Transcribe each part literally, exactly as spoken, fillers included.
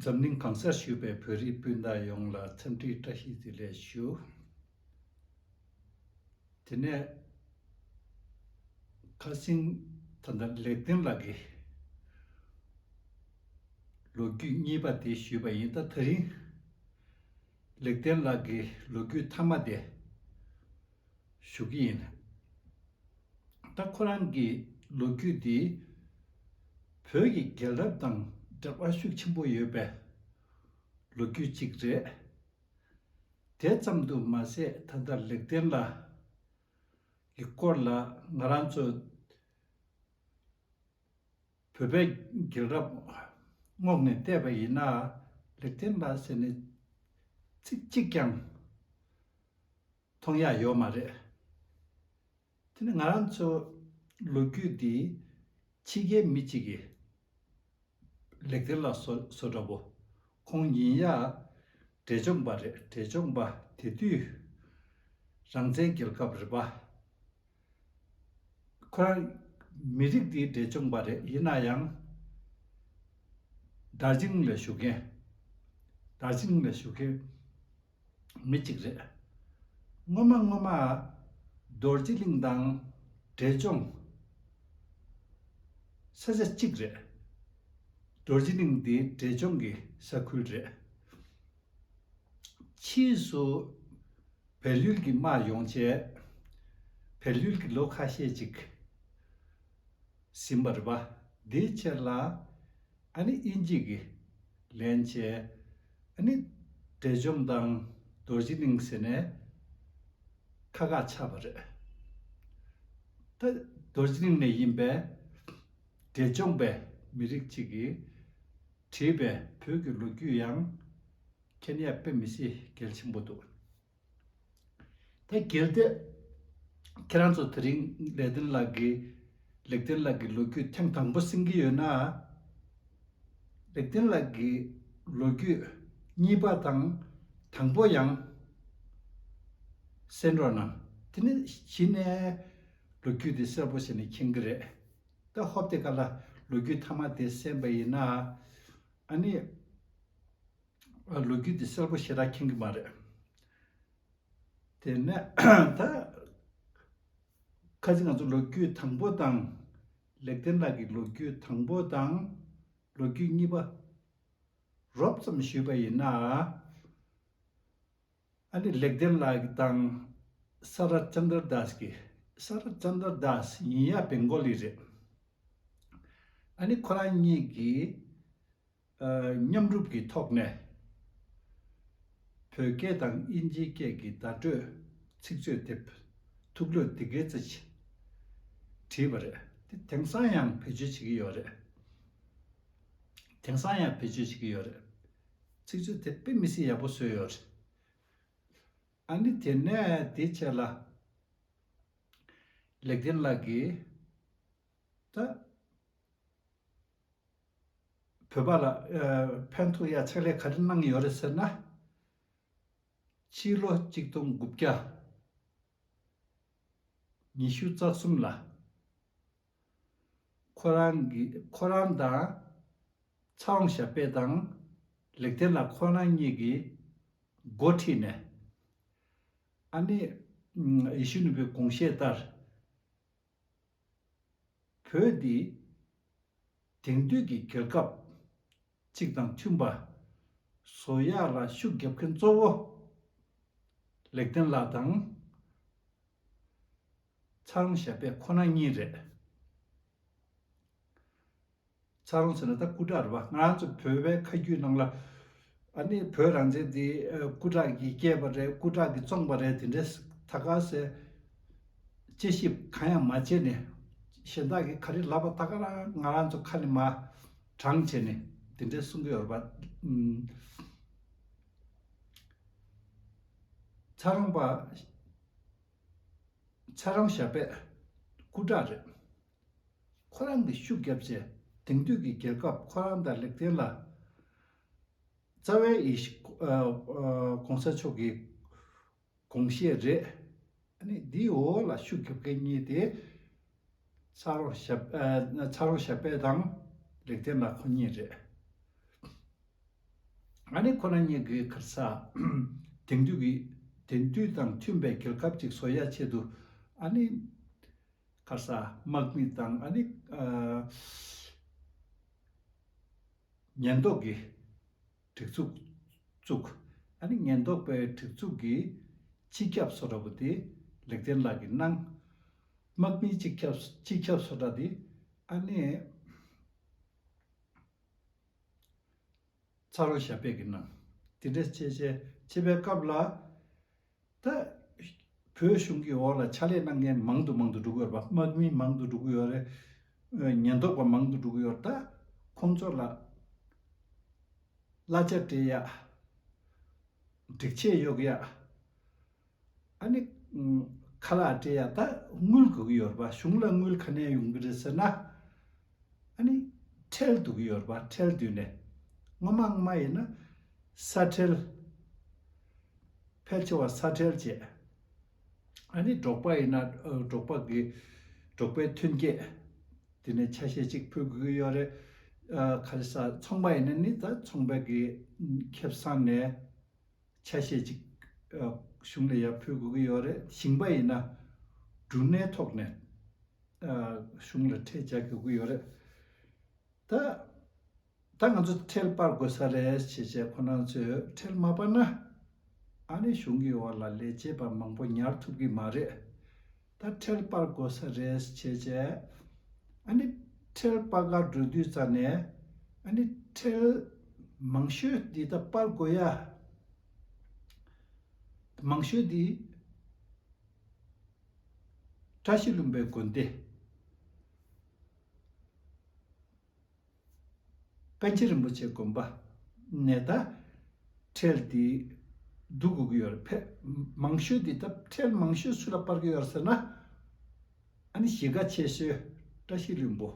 འཛམ་གླིང་གང་སར་བཞུགས་པའི་བོད་རིགས་སྤུན་ཟླ་ཡོངས་ལ་འཚམས་འདྲིའི་བཀྲ་ཤིས་བདེ་ལེགས་ཞུ། དེ་ནས་ཁ་སང་ད་ལྟ་ལེགས་ལྡན་ལགས་ཀྱི་ལོ་རྒྱུས་གཉིས་པ་དེ་ཞུས་པ་ཡིན། ད་དེ་རིང་ལེགས་ལྡན་ལགས་ཀྱི་ལོ་རྒྱུས་མཐའ་མ་དེ་ཞུ་གི་ཡིན། ད་ཁོ་རང་གི་ལོ་རྒྱུས་འདི་བོད་ཀྱི་རྒྱལ་རབས་དང་འབྲེལ་བ་ཤུགས་ཆེན་པོ་ཡོད་པའི་ལོ་རྒྱུས་གཅིག་རེད། དེ་ཙམ་དུ་མ་ཟད། ད་ལྟ་ལེགས་ལྡན་ལགས་ཀྱི་སྐོར་ལ་ང་རང་ཚོ་བོད་པའི་རྒྱལ་རབས་ངོས་ནས་བལྟས་པ་ཡིན་ན། ལེགས་ལྡན་ལགས་ཟེར་ནས་ཚིག་གཅིག་ཀྱང་མཐོང་ཡག་ཡོད་མ་རེད། དེ་ནི་ང་རང་ཚོ་ལོ་རྒྱུས་འདི་ཕྱི་རྒྱལ་མི་གཅིག་གིས་ལེགས་ལྡན་ལགས་བཟོ་བཟོ་འདྲ་པོ། ཁོང་ཡིན་ཡག་འབྲས་ལྗོངས་པ་རེད། འབྲས་ལྗོངས་པ། དེ་དུས་རང་བཙན་རྒྱལ་ཁབ་རེད་པ། ཁོ་རང་མི་རིགས་འདི་འབྲས་ལྗོངས་པ་རེད། ཡིན་ན་ཡང་དར་ཇི་ལིང་ལ་བཞུགས་མཁན། དར་ཇི་ལིང་ལ་བཞུགས་མཁན་མི་གཅིག་རེད། སྔོན་མ་སྔོན་མ་རྡོ་རྗེ་གླིང་དང་འབྲས་ལྗོངས་ས་ཆ་གཅིག་རེད། རྡོ་རྗེ་གླིང་འདི་འབྲས་ལྗོངས་ཀྱི་ས་ཁུལ་རེད། ཕྱིས་སུ་བལ་ཡུལ་གྱི་དམག་ཡོང་བྱས། བལ་ཡུལ་གྱི་ལོ་ཁ་ཤས་ཅིག་ཟིན་པ་རེད་པ། དེའི་ཕྱིར་ལ་ཨ་ནི་དབྱིན་ཇི་གིས་ལེན་བྱས། ཨ་ནི་འབྲས་ལྗོངས་དང་རྡོ་རྗེ་གླིང་ཟེར་ནས་ཁ་ཁ་ཆགས་པ་རེད། ད་རྡོ་རྗེ་གླིང་ནས་ཡིན་པའི་འབྲས་ལྗོངས་པའི་མི་རིགས་གཅིག་གིས་བྲིས་པའི་བོད་ཀྱི་ལོ་རྒྱུས་ཡང་མཁྱེན་ཡག་དཔེ་མི་སྲིད་གལ་ཆེན་པོ་འདུག། ད་གལ་ཏེ་ཁྱེད་རང་ཚོ་དེ་རིང་ལེགས་ལྡན་ལགས་ཀྱི་ལེགས་ལྡན་ལགས་ཀྱི་ལོ་རྒྱུས་ཐེངས་དང་པོ་གསན་གྱི་ཡོད་ན། ལེགས་ལྡན་ལགས་ཀྱི་ལོ་རྒྱུས་གཉིས་པ་དང་དང་པོ་ཡང་གསན་རོགས་གནང་། དེ་ནས་གཞི་ནས་ལོ་རྒྱུས་དེ་གསལ་པོ་བྱས་ནས་མཁྱེན་གྱི་རེད། ད་ཧོབ་དེ་ག་ལ་ལོ་རྒྱུས་མཐའ་མ་དེ་གསན་པ་ཡིན་ན། ཨ་ནི་ལོ་རྒྱུས་དེ་གསལ་པོ་ཞེ་དྲག་མཁྱེན་གྱི་མ་རེད། དེ་ནས་ད་ཁ་ཅིག་ང་ཚོ་ལོ་རྒྱུས་དང་པོ་དང་། ལེགས་ལྡན་ལགས་ཀྱི་ལོ་རྒྱུས་དང་པོ་དང་ལོ་རྒྱུས་གཉིས་པ་རོབ་ཙམ་ཞུས་པ་ཡིན་ན། ཨ་ནི་ལེགས་ལྡན་ལགས་དང་ས་ར་ཙན་དར་དཱས་ཀྱི། ས་ར་ཙན་དར་དཱས་ཡིན་ཡ་བེང་གོ་ལི་རེད། ཨ་ནི་ཁོ་རང་གཉིས་ཀྱིས་ཨ་མཉམ་རུབ་ཀྱི་ཐོག་ནས་བོད་སྐད་དང་དབྱིན་ཇིའི་སྐད་ཀྱི་བརྡ་སྤྲོད་ཚིག་མཛོད་དེབ་ཐུགས་ལོས་དེ་གའི་ཙི་བྲིས་པ་རེད། དེ་དེང་སང་ཡང་བེད་སྤྱོད་བྱེད་ཀྱི་ཡོད་རེད། དེང་སང་ཡང་བེད་སྤྱོད་བྱེད་ཀྱི་ཡོད་རེད། ཚིག་མཛོད་དེ་དཔེ་མི་སྲིད་ཡག་པོ་བཟོས་ཡོད་རེད། ཨ་ནི་དེ་ནས་དེའི་ཆེད་ལ་ལེགས་ལྡན་ལགས་ཀྱིས་ད་བོད་པ་ལ་ཨ་ཕན་ཐོགས་ཡ་ཕྱག་ལས་ག་རེ་གནང་ཡོད་རེད་ཟེར་ན། ཕྱི་ལོ་གཅིག་སྟོང་དགུ་བརྒྱ་ཉི་ཤུ་རྩ་གསུམ་ལ་ཁོ་རང་གི་ཁོ་རང་དང་ཚ་རོང་ཞབས་པད་དང་ལེགས་ལྡན་ལགས་ཁོ་རང་གཉིས་ཀྱིས་འགོ་ཁྲིད་ནས། ཨ་ནི་ཡེ་ཤུ་ནུས་པའི་དགོངས་བཞེད་ལྟར་བོད་འདི་དེང་དུས་ཀྱི་རྒྱལ་ཁབ་ཅིག་དང་མཐུན་པ་བཟོ་ཡག་ལ་ཤུགས་རྒྱབ་མཁན་གཙོ་བོ་ལེགས་ལྡན་ལགས་དང་ཚ་རོང་ཞབས་པད་ཁོ་ན་གཉིས་རེད། ཚ་རོང་ཟེར་ན་ད་སྐུ་དྲག་རེད་པ། ང་རང་ཚོ་བོད་པའི་ཁ་རྒྱུན་ནང་ལ་ཨ་ནི་བོད་རང་བཙན་འདི་ཨ་སྐུ་དྲག་གིས་སྐྱེས་པ་རེད། སྐུ་དྲག་གིས་བཙོངས་པ་རེད། དེ་འདྲའི་ད་ག་ཟེ་དཔྱད་ཞིབ་གང་ཡང་མ་བྱས་ནས། གཞན་དག་གིས་ག་རེ་ལབ་པ་ད་ག་རང་ང་རང་ཚོ་ཁ་ནས་མར་དྲངས་བྱས་ནས་དེ་འདྲའི་གསུང་གི་ཡོད་རེད་པ། ཨུམ། ཚ་རོང་པ། ཚ་རོང་ཞབས་པད་སྐུ་དྲག་རེད། ཁོ་རང་གིས་ཤུགས་བརྒྱབ་བྱས་དེང་དུས་ཀྱི་རྒྱལ་ཁབ་ཁོ་རང་དང་ལེགས་ལྡན་ལགས་རྩ་བའི་ཡེ་ཤུ་ཨ་ཨ་གོང་ས་མཆོག་གི་དགོངས་བཞེད་རེད། ཨ་ནི་འདིའི་འོག་ལ་ཤུགས་རྒྱབ་མཁན་གཉིས་དེ་ཚ་རོང་ཞབས་ཨ་ཚ་རོང་ཞབས་པད་དང་ལེགས་ལྡན་ལགས་ཁོ་གཉིས་རེད། ཨ་ནི་ཁོ་རང་གཉིས་ཀྱི་ག་རེ་ཟ། དེང་དུས་ཀྱི་དེང་དུས་དང་མཐུན་པའི་རྒྱལ་ཁབ་ཅིག་བཟོ་ཡ་ཆེད་དུ། ཨ་ནི་ག་རེ་ཟ། དམག་མི་དང་། ཨ་ནི་ཉེན་རྟོག་གི་སྒྲིག་འཛུགས་བཙུགས། ཨ་ནི་ཉེན་རྟོག་པའི་སྒྲིག་འཛུགས་ཀྱི་སྤྱི་ཁྱབ་བཟོ་འདྲ་པོ་དེ་ལེགས་ལྡན་ལགས་ཀྱིས་གནང་། དམག་མིའི་སྤྱི་ཁྱབ་སྤྱི་ཁྱབ་བཟོ་འདྲ་དེ་ཨ་ནི་ཚ་རོང་ཞབས་པད་ཀྱིས་གནང་། དེ་འདྲ་བྱས་བྱས་བྱེད་པའི་སྐབས་ལ། ད་བོད་གཞུང་གི་འོག་ལ་ཕྱག་ལས་གནང་མཁན་མང་དུ་མང་དུ་འགྲོ་གི་ཡོད་རེད་པ། དམག་མི་མང་དུ་འགྲོ་གི་ཡོད་རེད། ཉེན་རྟོག་པ་མང་དུ་འགྲོ་གི་ཡོད་རེད། ད་ཁོང་ཚོ་ལ་གླ་ཆ་སྤྲད་ཡ། སྒྲིག་ཆས་གཡོག་ཡ། ཨ་ནི་ཁ་ལག་སྤྲད་ཡ། ད་དངུལ་དགོས་ཀྱི་ཡོད་རེད་པ། གཞུང་ལ་དངུལ་ག་ནས་ཡོང་གི་རེད་ཟེར་ན། ཨ་ནི་ཁྲལ་བསྡུ་གི་ཡོད་རེད་པ། ཁྲལ་བསྡུས་ནས། སྔོན་མ་སྔོན་མ་ཡིན་ན་ས་ཁྲལ། ཕལ་ཆེ་བ་ས་ཁྲལ་བྱས། ཨ་ནི་འབྲོག་པ་ཡིན་ན་འབྲོག་པ་གི་འབྲོག་པའི་ཐོན་སྐྱེད། དེ་ནས་ཆ་ཤས་ཅིག་ཕུལ་དགོས་ཀྱི་ཡོད་རེད། ག་རེ་ཟ། ཚོང་པ་ཡིན་ན་ནི་ད་ཚོང་པའི་གི་ཁེ་བཟང་ནས་ཆ་ཤས་ཅིག་གཞུང་ལ་ཡར་ཕུལ་དགོས་ཀྱི་ཡོད་རེད། ཞིང་པ་ཡིན་ན་འབྲུ་སྣའི་ཐོག་ནས་གཞུང་ལ་ཁྲལ་རྒྱག་དགོས་ཀྱི་ཡོད་རེད། ད་ད་ང་ཚོ་ཁྲལ་སྤར་དགོས་ས་རེད་ཅེས་བྱས། ཁོ་རང་ཚོས་ཁྲལ་མ་སྤར་ན་ཨ་ནི་གཞུང་གི་འོག་ལ་ལས་བྱེད་པ་མང་པོ་ཉར་ཐུབ་ཀྱི་མ་རེད། ད་ཁྲལ་སྤར་དགོས་ས་རེད་ཅེས་བྱས། ཨ་ནི་ཁྲལ་སྤར་ག་འགྲོ་དུས་ཙ་ནས། ཨ་ནི་ཁྲལ་མང་ཤོས་འདི་ད་སྤར་དགོས་ཡ་མང་ཤོས་འདི་བཀྲ་ཤིས་ལྷུན་པོའི་དགོན་སྡེ། པཎ་ཆེན་རིན་པོ་ཆེ་དགོན་པ་ནས་ད་ཁྲལ་འདི་བསྡུ་དགོས་ཀྱི་ཡོད་རེད། ཕལ་མང་ཤོས་འདི་ད་ཁྲལ་མང་ཤོས་སུ་ལ་སྤར་གྱི་ཡོད་རེད་ཟེར་ན། ཨ་ནི་གཞིས་ཀ་ཆེ་ཤོས་བཀྲ་ཤིས་ལྷུན་པོ།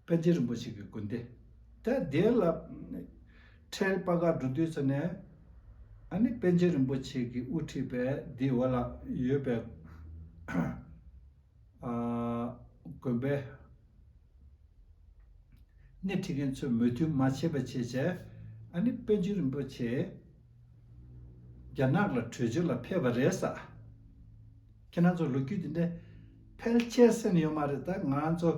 པཎ་ཆེན་རིན་པོ་ཆེ་གི་དགོན་སྡེ། ད་དེ་ལ་ཁྲལ་སྤར་ག་འགྲོ་དུས་ཙ་ནས། ཨ་ནི་པཎ་ཆེན་རིན་པོ་ཆེ་གིས་དབུ་ཁྲིད་པའི་འདི་འོག་ལ་ཡོད་པའི་ཨ་དགོན་པའི་སྣེ་ཁྲིད་མཁན་ཚོས་མོས་མཐུན་མ་བྱས་པ་བྱས་བྱས། ཨ་ནི་པཎ་ཆེན་རིན་པོ་ཆེ་རྒྱ་ནག་ལ་བྲོས་བྱོལ་ལ་ཕེབས་པ་རེད་ཟེར། ཁྱེད་རང་ཚོ་ལོ་རྒྱུས་འདི་འདྲ་ཕལ་ཆེར་གསན་ཡོད་མ་རེད། ད་ང་ཚོ་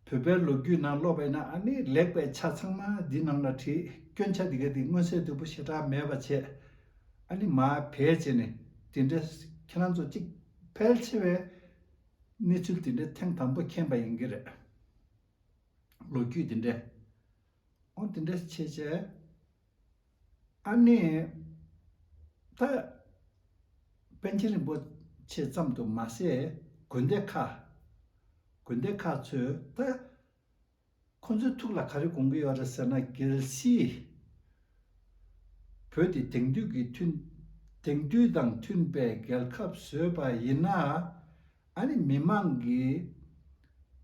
བོད་པའི་ལོ་རྒྱུས་ནང་ཀློག་པ་ཡིན་ན། ཨ་ནི་ལེགས་པའི་ཆ་ཚང་མ་འདི་ནང་ལ་བྲིས། སྐྱོན་ཆ་འདི་ག་འདི་མངོན་གསལ་དོད་པོ་ཞེ་དྲག་མེད་པ་བྱས། ཨ་ནི་མར་བེད་སྤྱད་ནས་འདི་འདྲ་ཁྱེད་རང་ཚོ་གཅིག་ཕལ་ཆེ་བས་གནས་ཚུལ་འདི་འདྲ་ཐེངས་དང་པོ་མཁྱེན་པ་ཡིན་གྱི་རེད། ལོ་རྒྱུས་འདི་འདྲ། འོ་འདི་འདྲ་བྱས་བྱས། ཨ་ནི་ད་པཎ་ཆེན་རིན་པོ་ཆེ་ཙམ་དུ་མ་ཟད། དགོན་སྡེ་ཁག་དགོན་སྡེ་ཁག་ཚོས་ད་ཁོ་ཚོའི་ཐུགས་ལ་ག་རེ་དགོངས་ཀྱི་ཡོད་རེད་ཟེར་ན། གལ་སྲིད་བོད་འདི་དེང་དུས་ཀྱི་མཐུན་དེང་དུས་དང་མཐུན་པའི་རྒྱལ་ཁབ་བཟོས་པ་ཡིན་ན། ཨ་ནི་མི་མང་གིས་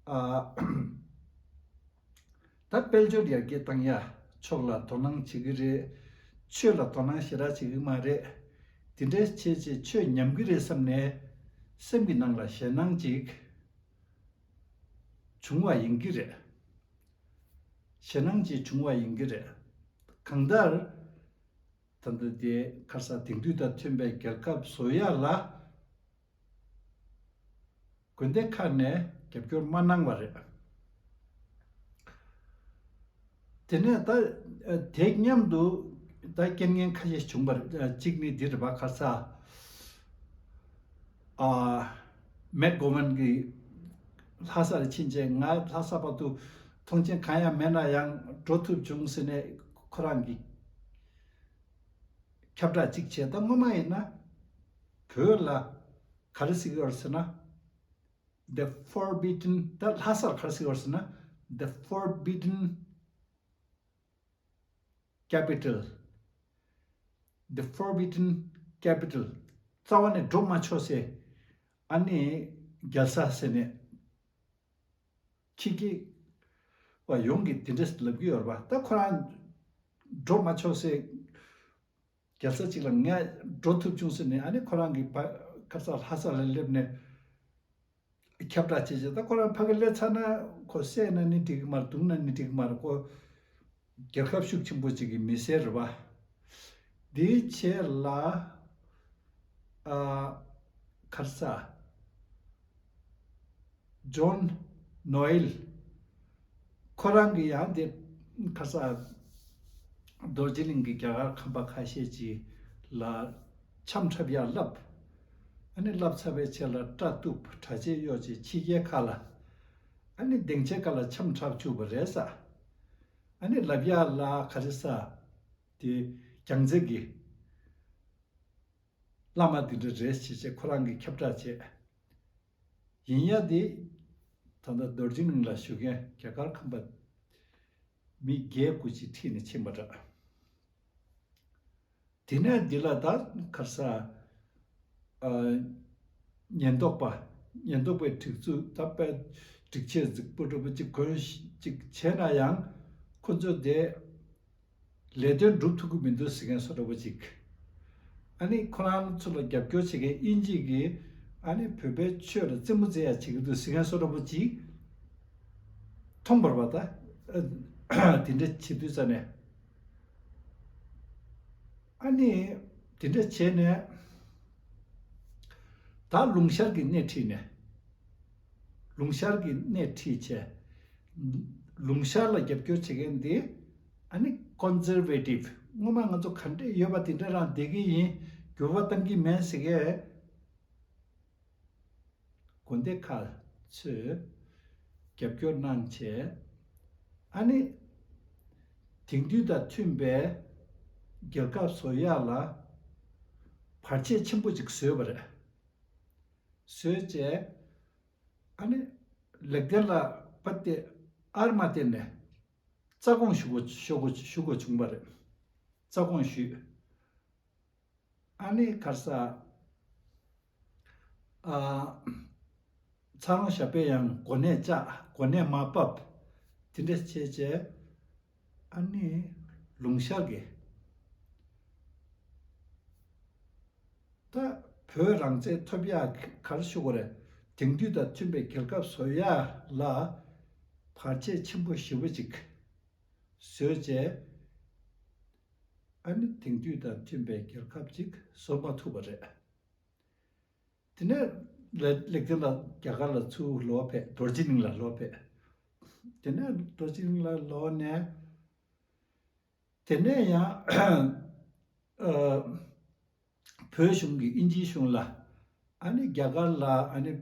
ཨ་ད་དཔལ་འབྱོར་ཡར་རྒྱས་བཏང་ཡ། ཆོས་ལ་དོ་སྣང་བྱེད་ཀྱི་རེད། ཆོས་ལ་དོ་སྣང་ཞེ་དྲག་བྱེད་ཀྱི་མ་རེད། དེ་འདྲ་བྱས་བྱས་ཆོས་ཉམས་ཀྱི་རེད་བསམ་ནས་སེམས་ཀྱི་ནང་ལ་ཞེད་སྣང་ཅིག་བྱུང་བ་ཡིན་གྱི་རེད། ཞེད་སྣང་ཅིག་བྱུང་བ་ཡིན་གྱི་རེད། གང་ལྟར་ད་ལྟ་དེ་ག་རེ་ཟ། དེང་དུས་དང་མཐུན་པའི་རྒྱལ་ཁབ་བཟོ་ཡ་ལ་དགོན་སྡེ་ཁག་ནས་རྒྱབ་སྐྱོར་མ་གནང་བ་རེད། དེ་ནས་ད་དེ་མཉམ་དུ་ད་རྐྱེན་ངན་ཁ་ཤས་བྱུང་བ་རེད། གཅིག་ནི་འདི་རེད་པ། ག་རེ་ཟ། ཨ་མེག་གྷོ་ཝན་གྱིས་ལྷ་སར་ཕྱིན་བྱས། ང་ལྷ་ས་བར་དུ་ཐོངས་མཆན་གང་ཡང་མེད་ན་ཡང་འགྲོ་ཐུབ་བྱུང་ཟེར་ནས་ཁོ་རང་གིས་ཁྱབ་བསྒྲགས་གཅིག་བྱས། ད་སྔོན་མ་ཡིན་ན་བོད་ལ་ག་རེ་ཟེར་གྱི་ཡོད་རེད་ཟེར་ན། The Forbidden། ད་ལྷ་སར་ག་རེ་ཟེར་གྱི་ཡོད་རེད་ཟེར་ན། The Forbidden Capital། The Forbidden Capital། རྩ་བ་ནས་འགྲོ་མ་ཆོག་སའི་ཨ་ནི་རྒྱལ་ས་ཟེར་ནས། ཕྱི་རྒྱལ་བ་ཡོངས་ཀྱིས་དེ་འདྲས་ལབ་ཀྱི་ཡོད་རེད་པ། ད་ཁོ་རང་འགྲོ་མ་ཆོག་སའི་རྒྱལ་ས་གཅིག་ལ་ངས་འགྲོ་ཐུབ་བྱུང་ཟེར་ནས། ཨ་ནི་ཁོ་རང་གི་ཕ་ག་རེ་ཟ། ལྷ་ས་ལ་སླེབས་ནས་ཁྱབ་བསྒྲགས་བྱས་བྱས། ད་ཁོ་རང་ཕ་གི་སླེབས་ཚར་ན་ཁོ་བསད་ན་ནི་འགྲིག་གི་མ་རེད། བརྡུངས་ན་ནི་འགྲིག་གི་མ་རེད། ཁོ་ རྒྱལ་ཁབ་ཤུགས་ཆེན་པོ་ཅིག་གི་མི་སེར་རེད་པ། དེའི་ཆེད་ལ་ཨ་ག་རེ་ཟ། ཇོན་ནོ་ཨེལ། ཁོ་རང་གིས་ཡང་དེ་ག་རེ་ཟ། རྡོ་རྗེ་གླིང་གི་རྒྱ་གར་ཁམས་པ་ཁ་ཤས་ཅིག་ལ་འཆམ་འཁྲབ་ཡག་ལབ། ཨ་ནི་ལབ་ཚར་བའི་རྗེས་ལ་སྐྲ་གཏུབ། གྲྭ་ཆས་གཡོག་བྱས། ཕྱི་རྒྱལ་ཁག་ལ། ཨ་ནི་སྡིངས་ཆའི་སྒང་ལ་འཆམ་འཁྲབ་བཅུག་པ་རེད་ཟ། ཨ་ནི་ལབ་ཡག་ལ་ག་རེ་ཟ། དེ་རྒྱལ་རྩེ་གི་བླ་མ་འདི་འདྲ་རེད་ཅེས་བྱས་ཁོ་རང་གིས་ཁྱབ་བསྒྲགས་བྱས། ཡིན་ཡ་དེ་ད་ལྟ་རྡོ་རྗེ་གླིང་ལ་བཞུགས་མཁན་རྒྱ་གར་ཁམས་པ་མི་བརྒྱད་དགུ་ཅིག་ཁྲིད་ནས་ཕྱིན་པ་འདྲ། དེ་ནས་འདི་ལ་ད་ག་རེ་ཟ། ཨ། ཉེན་རྟོག་པ། ཉེན་རྟོག་པའི་སྒྲིག་འཛུགས་ད་དཔེ་སྒྲིག་ཆས་རྫིག་པོ་འདྲ་པོ་ཅིག་གོན་ཅིག་བྱས་ན་ཡང་ཁོ་ཚོ་དེ་ལས་དོན་སྒྲུབ་ཐུབ་ཀྱི་མི་འདུག་ཟེར་མཁན་བཟོ་འདྲ་པོ་ཅིག་ཨ་ནི་ཁོ་རང་ཚོ་ལ་རྒྱབ་སྐྱོར་བྱེད་མཁན་དབྱིན་ཇི་གིས་ཨ་ནི་བོད་པའི་ཆོས་ལ་རྩེད་མོ་རྩེ་ཡ་བྱེད་ཀྱི་འདུག་ཟེར་མཁན་བཟོ་འདྲ་པོ་ཅིག་མཐོང་བར་བ་ད། ཨ། དེ་འདྲ་བྱེད་དུས་ཙ་ནས། ཨ་ནི་དེ་འདྲ་བྱས་ནས་ད་ལུང་ཤར་གྱི་སྣེ་ཁྲིད་ནས། ལུང་ཤར་གྱི་སྣེ་ཁྲིད་བྱས། ལུང་ཤར་ལ་རྒྱབ་སྐྱོར་བྱེད་མཁན་དེ་ཨ་ནི་ཀོན་སར་ཝེ་ཊིབ། སྔོན་མ་ང་ཚོ་ག་འདྲས་ཡོད་པ་དེ་འདྲ་རང་བསྡད་ཀྱི་ཡིན། འགྱུར་བ་གཏང་གི་མེད་ཟེར་མཁན། དགོན་སྡེ་ཁག་ཚོས་རྒྱབ་སྐྱོར་གནང་བྱས། ཨ་ནི་དེང་དུས་དང་མཐུན་པའི་རྒྱལ་ཁབ་བཟོ་ཡག་ལ་བར་ཆད་ཆེན་པོ་ཅིག་བཟོས་པ་རེད། བཟོས་བྱས། ཨ་ནི་ལེགས་ལྡན་ལགས་པ་དེ་ཨར་མ་བསྟན་ནས་རྩ་དགོངས་ཞུ་དགོས་ཞུ་དགོས་ཞུ་དགོས་བྱུང་བ་རེད། རྩ་དགོངས་ཞུས། ཨ་ནི་ག་རེ་ཟ། ཨ། ཚ་རོང་ཞབས་པད་ཡང་གོ་གནས་བཅག་གོ་གནས་མར་ཕབ། དེ་འདྲ་བྱས་བྱས། ཨ་ནི་ལུང་ཤར་གྱི་ད་བོད་རང་བཙན་ཐོབ་ཡག་ག་རེ་ཞུ་དགོས་རེད། དེང་དུས་དང་མཐུན་པའི་རྒྱལ་ཁབ་བཟོ་ཡག་ལ་བར་ཆད་ཆེན་པོ་ཞེ་པོ་ཅིག་བཟོས་བྱས། ཨ་ནི་དེང་དུས་དང་མཐུན་པའི་རྒྱལ་ཁབ་ཅིག་བཟོ་མ་ཐུབ་པ་རེད། དེ་ནས་ལ་ལེགས་ལྡན་ལགས་རྒྱ་གར་ལ་ཚུར་ལོག་ཕེབས། རྡོ་རྗེ་གླིང་ལ་ལོག་ཕེབས། དེ་ནས་རྡོ་རྗེ་གླིང་ལ་ལོག་ནས་དེ་ནས་ཡང་ཨ་བོད་གཞུང་གིས་དབྱིན་ཇིའི་གཞུང་ལ་ཨ་ནི་རྒྱ་གར་ལ་ཨ་ནི་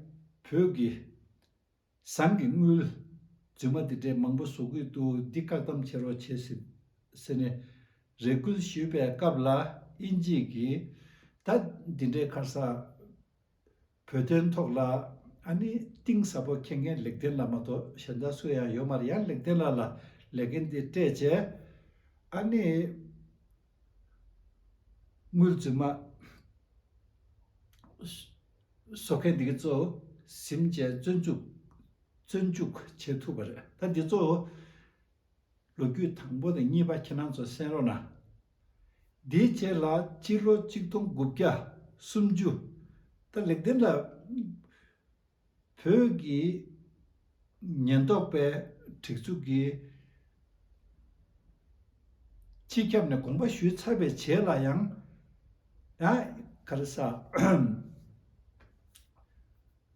བོད་ཀྱི་ཟངས་ཀྱི་དངུལ་རྫུན་མ་འདི་འདྲས་མང་པོ་བཟོ་གི་འདུག་འདི་བཀག་སྡོམ་བྱེད་རོགས་བྱེད་ཟེར་ཟེར་ནས་རེ་སྐུལ་ཞུས་པའི་སྐབས་ལ་དབྱིན་ཇི་གིས་ད་འདི་འདྲའི་ག་རེ་ཟ་བོད་དོན་ཐོག་ལ་ཨ་ནི་གཏིང་ཟབ་པོ་མཁྱེན་མཁན་ལེགས་ལྡན་ལགས་མ་གཏོགས་གཞན་དག་སུ་ཡང་ཡོད་མ་རེད། ཡང་ལེགས་ལྡན་ལགས་ལ་ལས་འགན་འདི་སྤྲད་བྱས་ཨ་ནི་དངུལ་རྫུན་མ་བཟོ་མཁན་འདི་ག་ཚོ་ཟིན་བྱས་བཙོན་འཇུག་བཙོན་འཇུག་བྱེད་ཐུབ་པ་རེད། ད་འདི་ཚོ་ལོ་རྒྱུས་དང་པོ་དང་གཉིས་པ་ཁྱེད་རང་ཚོ་གསན་རོགས་གནང་། འདིའི་རྗེས་ལ་སྤྱི་ལོ་གཅིག་སྟོང་དགུ་བརྒྱ་སུམ་ཅུ། ད་ལེགས་ལྡན་ལགས་བོད་ཀྱི་ཉེན་རྟོག་པའི་སྒྲིག་འཛུགས་ཀྱི་སྤྱི་ཁྱབ་ནས་དགོངས་པ་ཞུས་ཚར་བའི་རྗེས་ལ་ཡང་ཡང་ག་རེ་ཟ།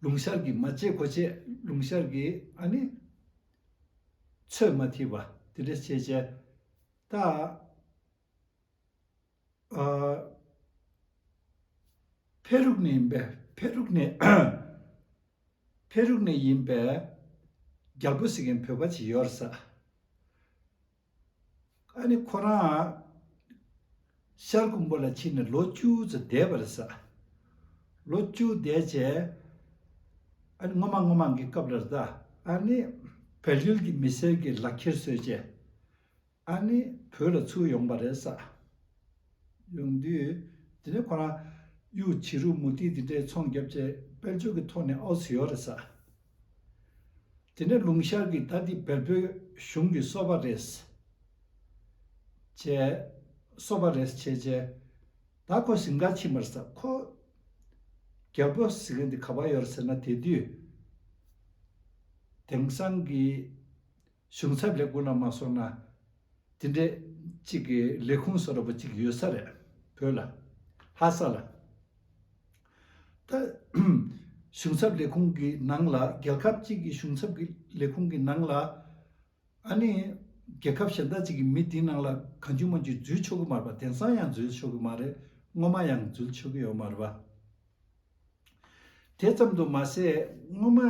ལུང་ཤར་གྱི་མ་བྱེད་གོ་བྱེད། ལུང་ཤར་གྱི་ཨ་ནི་ཚོད་མ་ཐིག་པ་དེ་འདྲ་བྱས་བྱས། ད་ཨ་ཕེ་རུག་ནས་ཡིན་པས། ཕེ་རུག་ནས་ཕེ་རུག་ནས་ཡིན་པས། རྒྱལ་པོ་ཟེར་མཁན་བོད་པ་ཅིག་ཡོད་རེད་ས། ཨ་ནི་ཁོ་རང་ཤར་ཀོང་པོ་ལ་ཕྱིན་ནས་ལོ་བཅུ་ཙམ་བསྡད་པ་རེད་ས། ལོ་བཅུ་བསྡད་བྱས། ཨ་ནི་སྔོན་མ་སྔོན་མ་གི་སྐབས་ལ་རེད་ད། ཨ་ནི་བལ་ཡུལ་གྱི་མི་སེར་གྱི་ལག་ཁྱེར་བཟོས་བྱས། ཨ་ནི་བོད་ལ་ཚུར་ཡོང་པ་རེད་ས། ཡོང་དུས་དེ་ནས་ཁོ་རང་གཡུ་བྱི་རུ་མུ་ཏིག་དེ་འདྲའི་ཚོང་བརྒྱབ་བྱས་དཔལ་འབྱོར་གྱི་ཐོག་ནས་ཨོ་ཙི་ཡོད་རེད་ས། དེ་ནས་ལུང་ཤར་གྱི་ད་འདི་བལ་པོའི་གཞུང་གི་སོ་པ་རེད་བྱས། སོ་པ་རེད་བྱས་བྱས། ད་ཁོ་ཟིང་ག་ཕྱིན་པ་རེད་ས། ཁོ་རྒྱལ་པོ་ཟེར་མཁན་འདི་ག་པར་ཡོད་རེད་ཟེར་ན། དེ་དུས་དེང་སང་གི་གཞུང་ཚབ་ལས་ཁུངས་ལ་མ་སོང་ན་ དེ་འདྲའི་གཅིག་གི་ལས་ཁུངས་བཟོ་འདྲ་པོ་གཅིག་ཡོད་ས་རེད། བོད་ལ། ལྷ་ས་ལ། ད་གཞུང་ཚབ་ལས་ཁུངས་ཀྱི་ནང་ལ། རྒྱལ་ཁབ་གཅིག་གི་གཞུང་ཚབ་ཀྱི་ལས་ཁུངས་ཀྱི་ནང་ལ། ཨ་ནི་རྒྱལ་ཁབ་གཞན་དག་ཅིག་གི་མི་དེའི་ནང་ལ་གང་བྱུང་མང་བྱུང་འཛུལ་ཆོག་གི་མ་རེད་པ། དེང་སང་ཡང་འཛུལ་ཆོག་གི་མ་རེད། སྔོན་མ་ཡང་འཛུལ་ཆོག་གི་ཡོད་མ་རེད་པ། དེ་ཙམ་དུ་མ་ཟད། སྔོན་མ་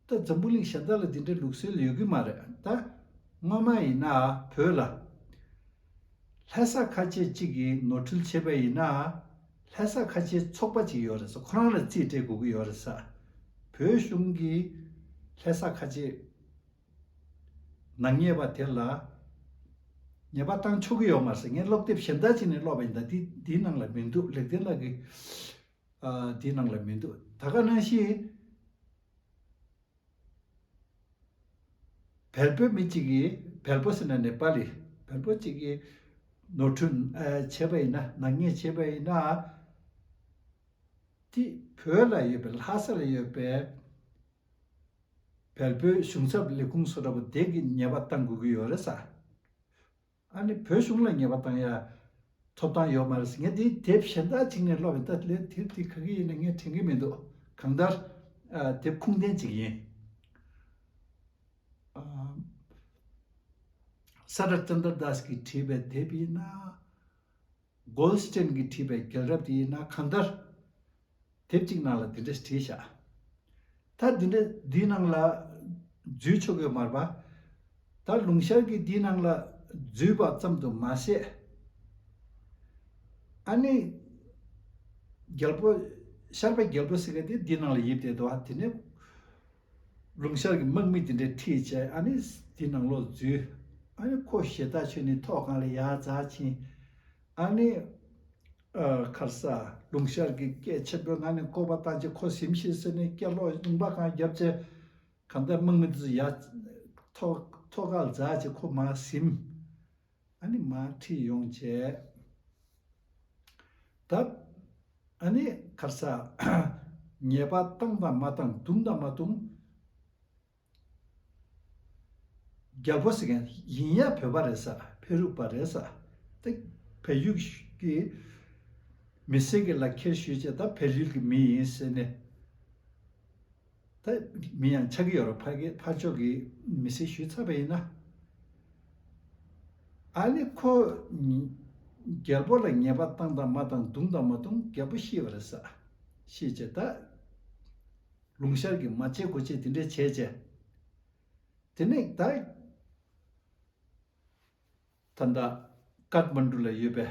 ད་འཛམ་བུ་གླིང་གཞན་དག་ལ་འདི་འདྲའི་ལུགས་སྲོལ་ཡོད་ཀྱི་མ་རེད། ད་སྔོན་མ་ཡིན་ན་བོད་ལ་ལྷ་ས་ཁ་ཆེ་གཅིག་གིས་ནོར་འཁྲུལ་བྱས་པ་ཡིན་ན། ལྷ་ས་ཁ་ཆེ་ཚོགས་པ་གཅིག་ཡོད་རེད་ས། ཁོ་རང་ལ་རྩིས་སྤྲད་དགོས་ཀྱི་ཡོད་རེད་ས། བོད་གཞུང་གིས་ལྷ་ས་ཁ་ཆེ་ནག་ཉེས་པ་དེ་ལ་ཉེས་པ་བཏང་ཆོག་གི་ཡོད་མ་རེད་ས། ངས་སློབ་དེབ་གཞན་དག་ཅིག་ནས་ཀློག་པ་ཡིན། ད་འདི་འདིའི་ནང་ལ་མི་འདུག་ལེགས་ལྡན་ལགས་ཀྱི་ཨ་འདིའི་ནང་ལ་མི་འདུག་ད་ག་ནང་བཞིན་བལ་པོའི་མི་གཅིག་གིས། བལ་པོ་ཟེར་ན་ནེ་པ་ལི། བལ་པོ་གཅིག་གིས་ནོར་འཁྲུལ་ཨ་བྱས་པ་ཡིན་ན། ནག་ཉེས་བྱས་པ་ཡིན་ན། དེ་བོད་ལ་ཡོད་པའི། ལྷ་ས་ལ་ཡོད་པའི་བལ་པོའི་གཞུང་ཚབ་ལས་ཁུངས་བཟོ་འདྲ་པོ་དེ་གིས་ཉེས་པ་བཏང་དགོས་ཀྱི་ཡོད་རེད་ས། ཨ་ནི་བོད་གཞུང་ལ་ཉེས་པ་བཏང་ཡ་ཐོབ་ཐང་ཡོད་མ་རེད་ཟེར། ངས་དེའི་དེབ་གཞན་དག་ཅིག་ནས་ཀློག་པ་ཡིན། ད་ལན་དེབ་དེ་ག་གི་ཡིན་ན་ངས་དྲན་གྱི་མི་འདུག་གང་ལྟར་ཨ་དེབ་ཁུངས་ལྡན་ཅིག་ཡིན། ཨ་ས་ཏྲ་ཙན་དྲ་དཱས་ཀྱིས་བྲིས་པའི་དེབ་ཡིན་ན། གོལ་སྟེན་གྱིས་བྲིས་པའི་རྒྱལ་རབས་དེ་ཡིན་ན། གང་ལྟར་དེབ་གཅིག་ནང་ལ་དེ་འདྲ་བྲིས་བཞག་ད་འདི་འདྲ་འདིའི་ནང་ལ་འཛུལ་ཆོག་གི་ཡོད་མ་རེད་པ། ད་ལུང་ཤར་གྱིས་འདིའི་ནང་ལ་འཛུལ་བ་ཙམ་དུ་མ་ཟད། ཨ་ནི་རྒྱལ་པོ། ཤར་པའི་རྒྱལ་པོ་ཟེར་མཁན་དེ་འདིའི་ནང་ལ་ཡིབ་བསྡད་འདུག་ཨ་དེ་ནས་ལུང་ཤར་གྱི་དམག་མི་དེ་འདྲ་ཁྲིད་བྱས། ཨ་ནི་དེ་ནང་ལོགས་འཛུལ། ཨ་ནི་ཁོ་ཞེ་ཐག་ཆོད་ནས་ཐོག་ཁང་ལ་ཡར་འཛེགས་ཕྱིན། ཨ་ནི་ཨ་ཁར་ས་ལུང་ཤར་གྱིས་སྐད་ཆེན་པོའི་ངང་ནས་བསྐོར་བ་བཏང་བྱས། ཁོ་གཟིམ་ཤིག་ཟེར་ནས་སྐད་ལོག་ལུང་པ་གང་བརྒྱབ་བྱས། གང་ལྟར་དམག་མི་དེ་ཚོ་ཡར་ཐོག་ཐོག་ཁར་འཛེགས་བྱས་ཁོ་མར་གཟིམ། ཨ་ནི་མར་ཁྲིད་ཡོང་བྱས། ད་ཨ་ནི་ཁར་ས་ཉེས་པ་བཏང་དང་མ་བཏང་། བརྡུང་དང་མ་བརྡུང་། རྒྱལ་པོ་ཟེར་མཁན་ཡིན་ཡ་བོད་པ་རེད་ས། ཕ་རུ་པ་རེད་ས། ད་བལ་ཡུལ་གྱི་མི་སེར་གྱི་ལག་ཁྱེར་ཞུས་བྱས། ད་བལ་ཡུལ་གྱི་མི་ཡིན་ཟེར་ནས། ད་མི་ཡང་ཆགས་ཀྱི་ཡོད་རེད། ཕ་གི་ཕར་ཕྱོགས་ཀྱི་མི་སེར་ཞུས་ཚར་བ་ཡིན་ན། ཨ་ནི་ཁོ་རྒྱལ་པོ་ལ་ཉེས་པ་བཏང་དང་མ་བཏང་། བརྡུང་དང་མ་བརྡུང་། རྒྱལ་པོ་ཤི་བ་རེད་ས། ཤི་བྱས་ད་ལུང་ཤར་གྱིས་མ་བྱེད་དགོས་བྱེད་དེ་འདྲས་བྱས་བྱས། དེ་ནས་ད་ད་ལྟ་ཀཏ་མན་ཌུ་ལ་ཡོད་པའི་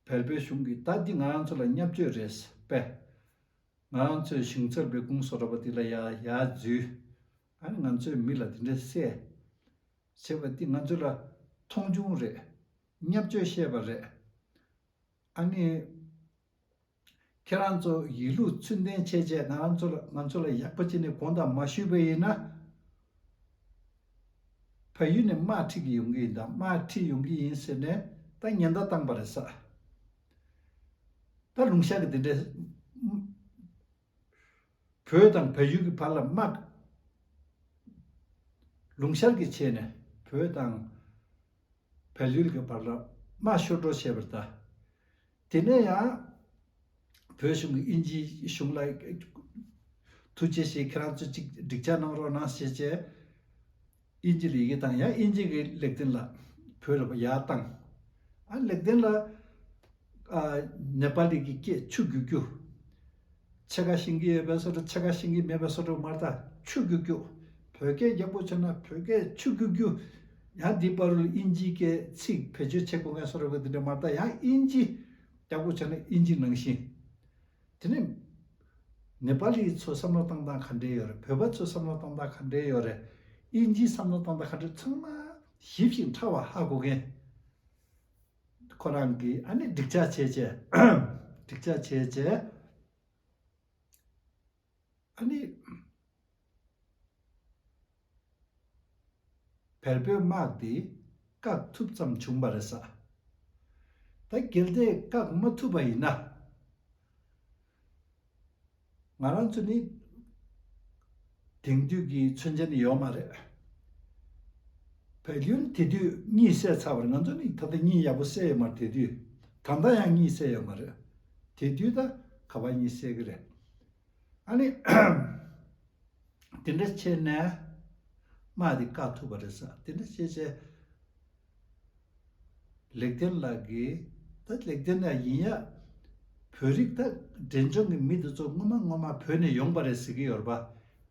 བལ་པོའི་གཞུང་གིས་ད་འདི་ང་རང་ཚོ་ལ་བརྙས་བཅོས་རེད་པས། ང་རང་ཚོའི་གཞུང་ཚབ་པའི་ཁུངས་སོ་ར་པ་འདི་ལ་ཡ་ཡར་འཛུལ། ཨ་ནི་ང་ཚོའི་མི་ལ་འདི་འདྲ་བཤད། བྱས་པ་འདི་ང་ཚོ་ལ་མཐོང་ཆུང་རེད། བརྙས་བཅོས་བཤད་པ་རེད། ཨ་ནི་ཁྱེད་རང་ཚོ་ཡིད་ལུགས་ཚུལ་ལྡན་བྱས་བྱས། ང་རང་ཚོ་ལ་ང་ཚོ་ལ་ཡག་པོ་བྱས་ནས་དགོངས་དག་མ་ཞུས་པ་ཡིན་ན། བལ་ཡུལ་ནས་དམག་ཁྲིད་ཀྱི་ཡོང་གི་ཡིན། ད་དམག་ཁྲིད་ཡོང་གི་ཡིན་ཟེར་ནས་ད་ཉེན་བརྡ་བཏང་པ་རེད་ས། ད་ལུང་ཤར་གྱིས་འདི་འདྲའི་བོད་དང་བལ་ཡུལ་གྱི་བར་ལ་དམག་ལུང་ཤར་གྱི་ཆེད་ནས་བོད་དང་བལ་ཡུལ་གྱི་བར་ལ་དམག་ཤོར་འགྲོ་བྱས་པ་རེད་ད། དེ་ནས་ཡང་བོད་གཞུང་གིས་དབྱིན་ཇིའི་གཞུང་ལ་ཐུགས་རྗེ་ཆེ། ཁྱེད་རང་ཚོ་གཅིག་འགྲིག་ཆ་གནང་རོགས་གནང་ཞེས་བྱས། དབྱིན་ཇི་ལ་ཡི་གེ་བཏང་། ཡང་དབྱིན་ཇི་གིས་ལེགས་ལྡན་ལ་བོད་ལ་ཡར་བཏང་། ཨ་ལེགས་ལྡན་ལ་ཨ་ནེ་པ་ལི་གི་སྐད་ཆུ་རྒྱུག་རྒྱུག་ཕྱེད་ཀ་ཤེས་ཀྱི་ཡོད་པའི་བཟོ་འདྲ། ཕྱེད་ཀ་ཤེས་ཀྱི་མེད་པའི་བཟོ་འདྲ་མ་རེད་ད། ཆུ་རྒྱུག་རྒྱུག་བོད་སྐད་ཡག་པོ་བྱས་ན་བོད་སྐད་ཆུ་རྒྱུག་རྒྱུག་ཡང་འདི་བར་དུ་དབྱིན་ཇིའི་སྐད་ཚིག་བེད་སྤྱོད་བྱེད་དགོས་མཁན་བཟོ་འདྲ་བ་འདི་འདྲ་མ་རེད་ད། ཡང་དབྱིན་ཇི་ཡག་པོ་བྱས་ན་དབྱིན་ཇི་ནང་བཞིན། དེ་ནས་ནེ་པ་ལི་ཚོ་བསམ་བློ་བཏང་སྟངས་ག་འདྲས་ཡོད་རེད། བོད་པ་ཚོ་བསམ་བློ་བཏང་སྟངས་ག་འདྲས་ཡོད་རེད། དབྱིན་ཇིའི་བསམ་བློ་བཏང་སྟངས་ག་འདྲས། ཚང་མ་ཞིབ་ཅིང་ཕྲ་བ་ཧ་གོ་མཁན། ཁོ་རང་གིས་ཨ་ནི་འགྲིག་ཆ་བྱས་བྱས། འགྲིག་ཆ་བྱས་བྱས། ཨ་ནི་བལ་པོའི་དམག་དེ་བཀག་ཐུབ་ཙམ་བྱུང་བ་རེད་ས། ད་གལ་ཏེ་བཀག་མ་ཐུབ་པ་ཡིན་ན། ང་རང་ཚོ་ནི་དེང་དུས་ཀྱི་མཚོན་ཆ་ནི་ཡོད་མ་རེད། བལ་ཡུལ་དེ་དུས་གཉིད་སད་ཚར་བ་རེད། ང་ཚོ་ནི་ད་ལྟ་གཉིད་ཡག་པོ་སད་ཡོད་མ་རེད། དེ་དུས་ད་ལྟ་ཡང་གཉིད་སད་ཡོད་མ་རེད། དེ་དུས་ད་ག་པར་གཉིད་སད་ཀྱི་རེད། ཨ་ནི། དེ་འདྲ་བྱས་ནས་དམག་དེ་བཀག་ཐུབ་པ་རེད་ཟེར། དེ་འདྲ་བྱས་བྱས། ལེགས་ལྡན་ལགས་ཀྱིས། ད་ལེགས་ལྡན་ལགས་ཡིན་ཡ། བོད་རིགས་ད་འབྲས་ལྗོངས་ཀྱི་མི་དེ་ཚོ་སྔོན་མ་སྔོན་མ་བོད་ནས་ཡོང་པ་རེད་ཟེར་གྱི་ཡོད་རེད་པ།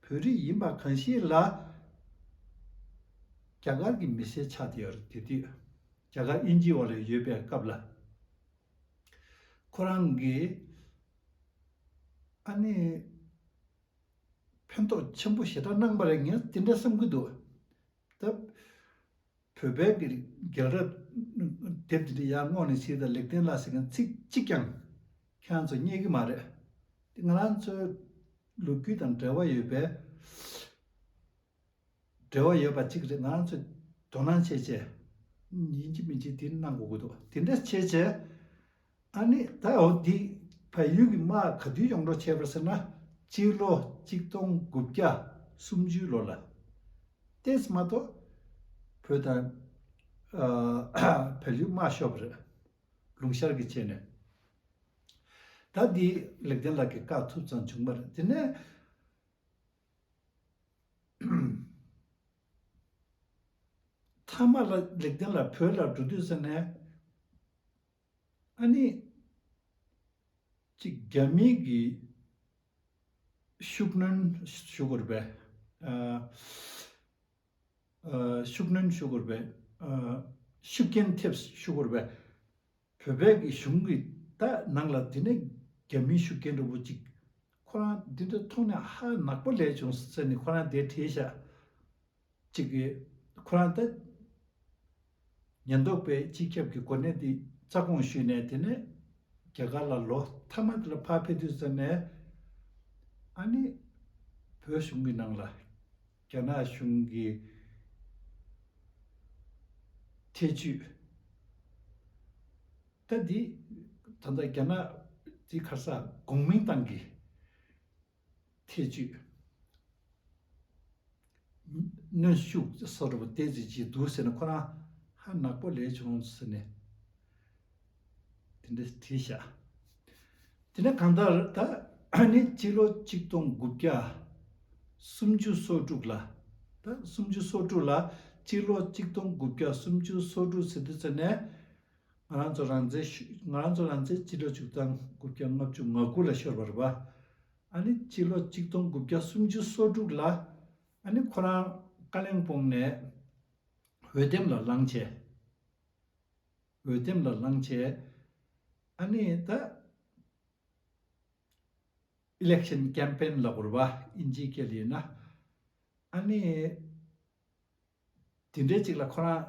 བོད་རིགས་ཡིན་པ་གང་ཞིག་ལ། རྒྱ་གར་གྱི་མི་སེར་ཆགས་བསྡད་ཡོད་རེད། དེ་དུས་རྒྱ་གར་དབྱིན་ཇིའི་འོག་ལ་ཡོད་པའི་སྐབས་ལ། ཁོ་རང་གིས་ཨ་ནི་ཕན་ཐོགས་ཆེན་པོ་ཞེ་དྲག་གནང་པ་རེད། ངས་དེ་འདྲ་བསམ་གྱི་འདུག་ད་བོད་པའི་གི་རྒྱལ་རབས་དེབ་དེ་འདྲ་ཡར་སྔོག་ནས་ཕྱིན། ད་ལེགས་ལྡན་ལགས་ཟེར་མཁན་ཚིག་གཅིག་ཀྱང་ཁྱེད་རང་ཚོ་རྙེད་ཀྱི་མ་རེད། དེ་ང་རང་ཚོའི་ལོ་རྒྱུས་དང་འབྲེལ་བ་ཡོད་པའི། འབྲེལ་བ་ཡོད་པ་གཅིག་རེད། ང་རང་ཚོས་དོ་སྣང་བྱས་བྱས། ཡིན་གཅིག་མིན་གཅིག་དེ་གནང་དགོས་ཀྱི་འདུག་དེ་འདྲ་བྱས་བྱས། ཨ་ནི་ད་འོ་འདི་བལ་ཡུལ་གྱི་དམག་ག་དུས་ཡོང་འགྲོ་བྱས་པ་ཟེར་ན། སྤྱི་ལོ་གཅིག་སྟོང་དགུ་བརྒྱ་སུམ་ཅུ་ལོ་ལ། ཏོག་ཙམ་མ་གཏོགས་བོད་དང་ཨ་བལ་ཡུལ་དམག་ཤོར་བ་རེད། ལུང་ཤར་གྱི་ཆེད་ནས། ད་འདི་ལེགས་ལྡན་ལགས་ཀྱིས་བཀག་ཐུབ་ཙམ་བྱུང་བ་རེད། དེ་ནས། མཐའ་མ་ལ་ལེགས་ལྡན་ལགས་བོད་ལ་འགྲོ་དུས་ཙམ་ནས། ཨ་ནི། གཅིག་རྒྱ་མི་གི་ཤུགས་སྣོན་ཞུ་དགོས་རེད་པས། ཨ། ཨ། ཤུགས་སྣོན་ཞུ་དགོས་རེད་པས། ཨ། ཤུགས་རྐྱེན་ཐེབས་ཞུ་དགོས་རེད་པས། བོད་པའི་གི་གཞུང་གི་ད་ནང་ལ་དེ་ནས་རྒྱ་མིའི་ཤུགས་རྐྱེན་འདྲ་པོ་ཅིག་ཁོ་རང་འདི་འདྲ་མཐོང་ནས་ཧ་ནག་པོ་ལས་བྱུང་ཟེར་ནས་ཁོ་རང་དེ་བྲིས་ཤག་ཅིག་གི་ཁོ་རང་ད་ཉེན་རྟོག་པའི་སྤྱི་ཁྱབ་ཀྱི་གོ་གནས་དེ་རྩ་དགོངས་ཞུས་ནས། དེ་ནས་རྒྱ་གར་ལ་ལོ་མཐའ་མ་དེ་ལ་ཕར་ཕེབས་དུས་ཙམ་ནས། ཨ་ནི་བོད་གཞུང་གི་ནང་ལ་རྒྱ་ནག་གཞུང་གི་ཐེ་ཇུས། ད་འདི་ད་ལྟ་རྒྱ་ནག་འདི་ག་རེ་ཟ་གོང་མིན་ཏང་གི་ཐེ་ཇུས། གནོན་ཤུགས་སོགས་འདྲ་པོ་ཏོག་ཙམ་ཅིག་འདུག་ཟེར་ནས་ཁོ་རང་ཧ་ནག་པོ་ལས་བྱུང་ཟེར་ནས་དེ་འདྲ་བྲིས་ཤག་དེ་ནས་གང་ལྟར་ད་ཨ་ནི་སྤྱི་ལོ་གཅིག་སྟོང་དགུ་བརྒྱ་སུམ་ཅུ་སོ་དྲུག་ལ། ད་སུམ་ཅུ་སོ་དྲུག་ལ། སྤྱི་ལོ་གཅིག་སྟོང་དགུ་བརྒྱ་སུམ་ཅུ་སོ་དྲུག་ཟེར་དུས་ཙམ་ནས། ང་རང་ཚོ་རང་བཙན་ཞུ། ང་རང་ཚོ་རང་བཙན་སྤྱི་ལོ་བཅུ་གྲངས་དགུ་བརྒྱ་ལྔ་བཅུ་ང་དགུ་ལ་ཤོར་བ་རེད་པ། ཨ་ནི་སྤྱི་ལོ་གཅིག་སྟོང་དགུ་བརྒྱ་སུམ་ཅུ་སོ་དྲུག་ལ། ཨ་ནི་ཁོ་རང་ཀ་ལིང་སྤོང་ནས་འོས་འདེམས་ལ་ལངས་བྱས། འོས་འདེམས་ལ་ལངས་བྱས། ཨ་ནི་ད་election campaign ལབ་དགོས་རེད་པ། དབྱིན་ཇིའི་སྐད་ལ་ཡིན་ན། ཨ་ནི་དེ་འདྲའི་ཅིག་ལ་ཁོ་རང་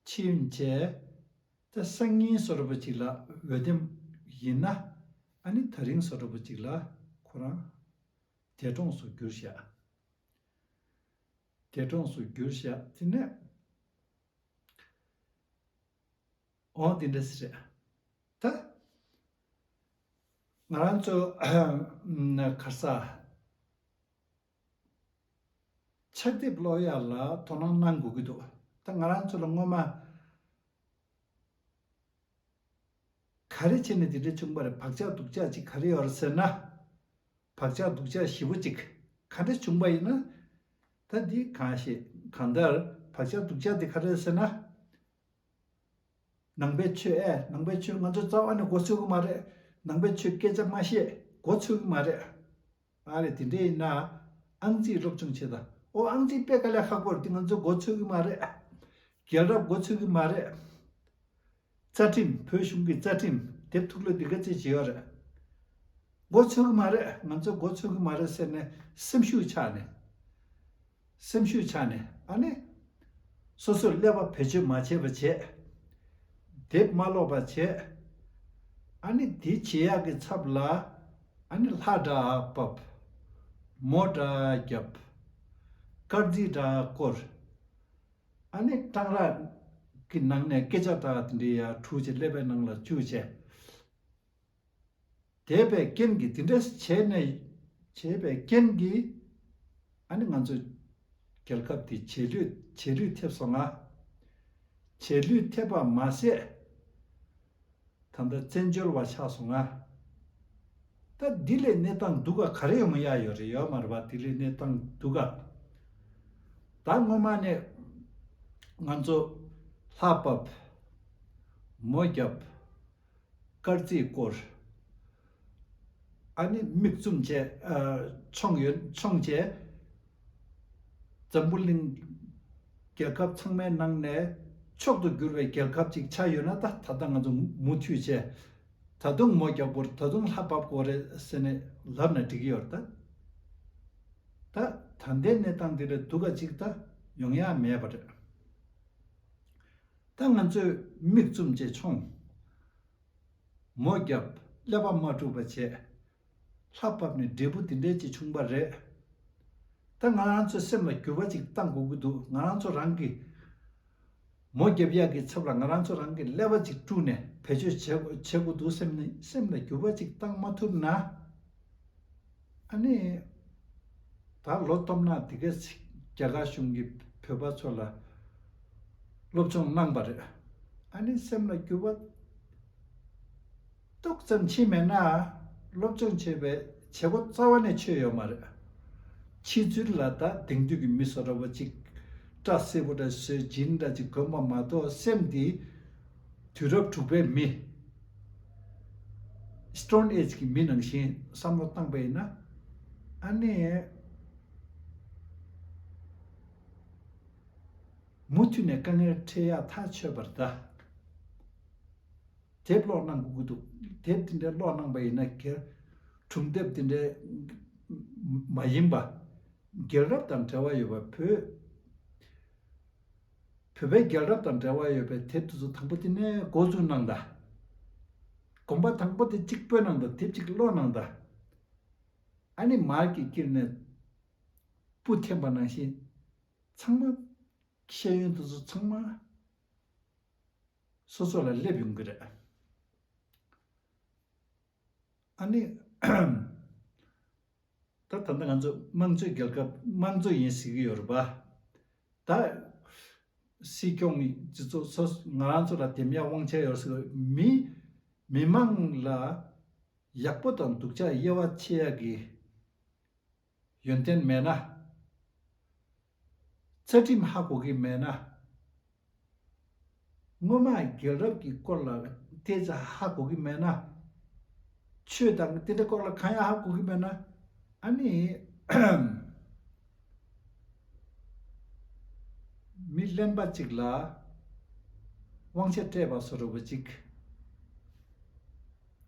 ཕྱིན་བྱས། ད་སང་ཉིན་བཟོ་འདྲ་པོ་ཅིག་ལ་འོས་འདེམས་ཡིན་ན། ཨ་ནི་ད་རིང་བཟོ་འདྲ་པོ་ཅིག་ལ་ཁོ་རང་འདས་གྲོངས་སུ་གྱུར་ཤག་འདས་གྲོངས་སུ་གྱུར་ཤག་དེ་ནས། འོ་དེ་འདྲ་ཞིག་རེད། ད་ང་རང་ཚོ་ག་རེ་ཟ། ཕྱག་དེབ་ཀློག་ཡག་ལ་དོ་སྣང་གནང་དགོས་ཀྱི་འདུག་ད་ང་རང་ཚོ་ལ་སྔོན་མ་ག་རེ་བྱས་ནས་དེ་འདྲ་བྱུང་བ་རེད། བག་ཆགས་སྡུག་ཆགས་ཅིག་ག་རེ་ཡོད་རེད་ཟེར་ན། བག་ཆགས་སྡུག་ཆགས་ཞེ་པོ་ཅིག་ག་འདྲ་བྱུང་བ་ཡིན་ན། ད་འདི་གང་ཤེས། གང་ལྟར་བག་ཆགས་སྡུག་ཆགས་དེ་ག་རེ་རེད་ཟེར་ན། ནང་པའི་ཆོས། ཨེ། ནང་པའི་ཆོས་ང་ཚོ་རྩ་བ་ནས་མགོ་ཚོས་ཀྱི་མ་རེད། ནང་པའི་ཆོས་སྐད་ཆ་མ་བཤད། མགོ་ཚོས་ཀྱི་མ་རེད། ཨ་རེ། དེ་འདྲ་ཡིན་ན་ཨང་རྩིས་སློབ་སྦྱོང་བྱེད་དང་། ཨོ། ཨང་རྩིས་དཔེ་དཀའ་ལས་ཁག་པོ་རེད། དེ་ང་ཚོ་མགོ་ཚོས་ཀྱི་མ་རེད། རྒྱལ་རབས་མགོ་ཚོས་ཀྱི་མ་རེད། རྩ་ཁྲིམས། བོད་གཞུང་གི་རྩ་ཁྲིམས་དེབ་ཐུག་ལོ་འདི་ག་ཚད་བྱེད་ཡོད་རེད། མགོ་ཚོས་ཀྱི་མ་རེད། ང་ཚོ་མགོ་ཚོས་ཀྱི་མ་རེད་ཟེར་ནས་སེམས་ཤུགས་ཆག་ནས། སེམས་ཤུགས་ཆག་ནས། ཨ་ནི་སོ་སོས་ཀླད་པ་བེད་སྤྱོད་མ་བྱས་པ་བྱས། དེབ་མ་ཀློག་པ་བྱས། ཨ་ནི་དེ་བྱེད་ཡག་གི་ཚབ་ལ། ཨ་ནི་ལྷ་འདྲ་བབས། མོ་འདྲ་བརྒྱབ། སྐར་རྩིས་འདྲ་བསྐོར། ཨ་ནི་སྤྲང་ར་གི་ནང་ནས་སྐད་ཆ་འདྲ་དེ་འདྲའི་ཡར་འཁྲུག་བྱས། ཀླད་པའི་ནང་ལ་བཅུག་བྱས། དེ་བས་རྐྱེན་གྱིས། དེ་འདྲ་བྱས་ནས། བྱས་པའི་རྐྱེན་གྱིས། ཨ་ནི་ང་ཚོ་ རྒྱལ་ཁབ་དེ་རྗེས་ལུས་རྗེས་ལུས་ཐེབས་སོང་ང་། རྗེས་ལུས་ཐེབས་པ་མ་ཟད། ད་ལྟ་བཙན་བྱོལ་བ་ཆགས་སོང་ང་། ད་འདི་ལས་གནས་སྟངས་སྡུག་ག་ག་རེ་ཡོང་ཡ་ཡོད་རེད། ཡོད་མ་རེད་པ། འདི་ལས་གནས་སྟངས་སྡུག་ག་ད་སྔོན་མ་ནས་ང་ཚོ་ལྷ་བབས། མོ་བརྒྱབ། སྐར་རྩིས་བསྐོར། ཨ་ནི་མིག་བཙུམ་བྱས། ཨ། མཆོང་ཡོད། མཆོང་བྱས། འཛམ་བུ་གླིང་རྒྱལ་ཁབ་ཚང་མའི་ནང་ནས་མཆོག་ཏུ་གྱུར་བའི་རྒྱལ་ཁབ་ཅིག་ཆགས་ཡོད་ན། ད་ད་ལྟ་ང་ཚོ་མུ་མཐུད་བྱས། ད་དུང་མོ་རྒྱག་དགོས་རེད། ད་དུང་ལྷ་བབས་དགོས་རེད་ཟེར་ནས་ལབ་ན་འགྲིག་གི་ཡོད་རེད། ད་ད་ད་ལྟའི་གནས་སྟངས་འདི་ལས་སྡུག་ག་ཅིག་ད་ཡོང་ཡ་མེད་པ་རེད། ད་ང་ཚོས་མིག་བཙུམ་བྱས་མཆོང་། མོ་བརྒྱབ། ཀླད་པ་མ་འཁྲུགས་པ་བྱས། ལྷ་བབས་ནས་འབྲས་བུ་འདི་འདྲའི་ཅིག་བྱུང་པ་རེད། ད་ང་རང་ཚོའི་སེམས་ལ་འགྱུར་བ་ཅིག་བཏང་དགོས་ཀྱི་འདུག་ང་རང་ཚོ་རང་གིས་མོ་བརྒྱབ་ཡག་གི་ཚབ་ལ་ང་རང་ཚོ་རང་གིས་ཀླད་པ་ཅིག་བཀྲུས་ནས་བེད་སྤྱོད་བྱེད་དགོས་བྱེད་དགོས་འདུག་སེམས་ནི་སེམས་ལ་འགྱུར་བ་ཅིག་བཏང་མ་ཐུབ་ན། ཨ་ནི། ད་ལོ་སྟོང་ནང་དེ་ག་རྒྱ་གར་གཞུང་གིས་བོད་པ་ཚོ་ལ་སློབ་སྦྱོང་གནང་པ་རེད། ཨ་ནི་སེམས་ལ་འགྱུར་བ་ཏོག་ཙམ་ཕྱིན་མེད་ན། སློབ་སྦྱོང་བྱེད་པའི་བྱེད་སྒོ་རྩ་བ་ནས་ཆོད་ཡོད་མ་རེད། ཕྱི་ཚུལ་ལ་ད་དེང་དུས་ཀྱི་མི་བཟོ་འདྲ་པོ་ཅིག་སྐྲ་སེར་པོ་འདྲ་བཟོས། ཇིན་འདྲ་ཅིག་གོན་པ་མ་གཏོགས། སེམས་འདི་དུས་རབས་དྲུག་པའི་མི། སི་ཊོན་ཨེཇ་གི་མི་ནང་བཞིན་བསམ་བློ་བཏང་པ་ཡིན་ན། ཨ་ནི། མུ་མཐུད་ནས་དཀའ་ངལ་འཕྲད་ཡག་ཐག་ཆོད་པ་རེད་ད། དེབ་ཀློག་གནང་དགོས་ཀྱི་འདུག་དེབ་དེ་འདྲའི་ཀློག་གནང་པ་ཡིན་ན། སྒེར་སྒྲུང་དེབ་དེ་འདྲའི་མ་ཡིན་པ། རྒྱལ་རབས་དང་འབྲེལ་བ་ཡོད་པ། བོད་བོད་པའི་རྒྱལ་རབས་དང་འབྲེལ་བ་ཡོད་པའི་དེབ་དེ་ཚོ་དང་པོ་དེ་ནས་འགོ་འཛུགས་གནང་དང་། གོམ་པ་དང་པོ་དེ་གཅིག་སྤོས་གནང་དང་། དེབ་གཅིག་ཀློག་གནང་དང་། ཨ་ནི་མར་གྱི་དཀྱིལ་ནས་སྤུ་འཐེན་པ་ནང་བཞིན། ཚང་མ་ཤེས་ཡོན་དེ་ཚོ་ཚང་མ་སོ་སོ་ལ་སླེབས་ཡོང་གི་རེད། ཨ་ནི། ད་ད་ལྟ་ང་ཚོ་དམངས་གཙོའི་རྒྱལ་ཁབ་དམངས་གཙོ་ཡིན་ཟེར་གྱི་ཡོད་རེད་པ། ད་སྲིད་སྐྱོང་གི་སྤྱི་ཚོགས་སོ་ང་རང་ཚོ་ལ་འདེམས་ཡག་དབང་ཆ་ཡོད་ཟེར། མི་མི་མང་ལ་ཡག་པོ་དང་སྡུག་ཅག་དབྱེ་བ་ཕྱེ་ཡག་གི་ཡོན་ཏན་མེད་ན། རྩ་ཁྲིམས་ཧ་གོ་གི་མེད་ན། སྔོན་མ་རྒྱལ་རབས་ཀྱི་སྐོར་ལ་ཏོག་ཙམ་ཧ་གོ་གི་མེད་ན། ཆོས་དང་དེ་འདྲའི་སྐོར་ལ་གང་ཡང་ཧ་གོ་གི་མེད་ན། ཨ་ནི། མི་གླེན་པ་ཅིག་ལ་དབང་ཆ་སྤྲད་པ་བཟོ་འདྲ་པོ་ཅིག་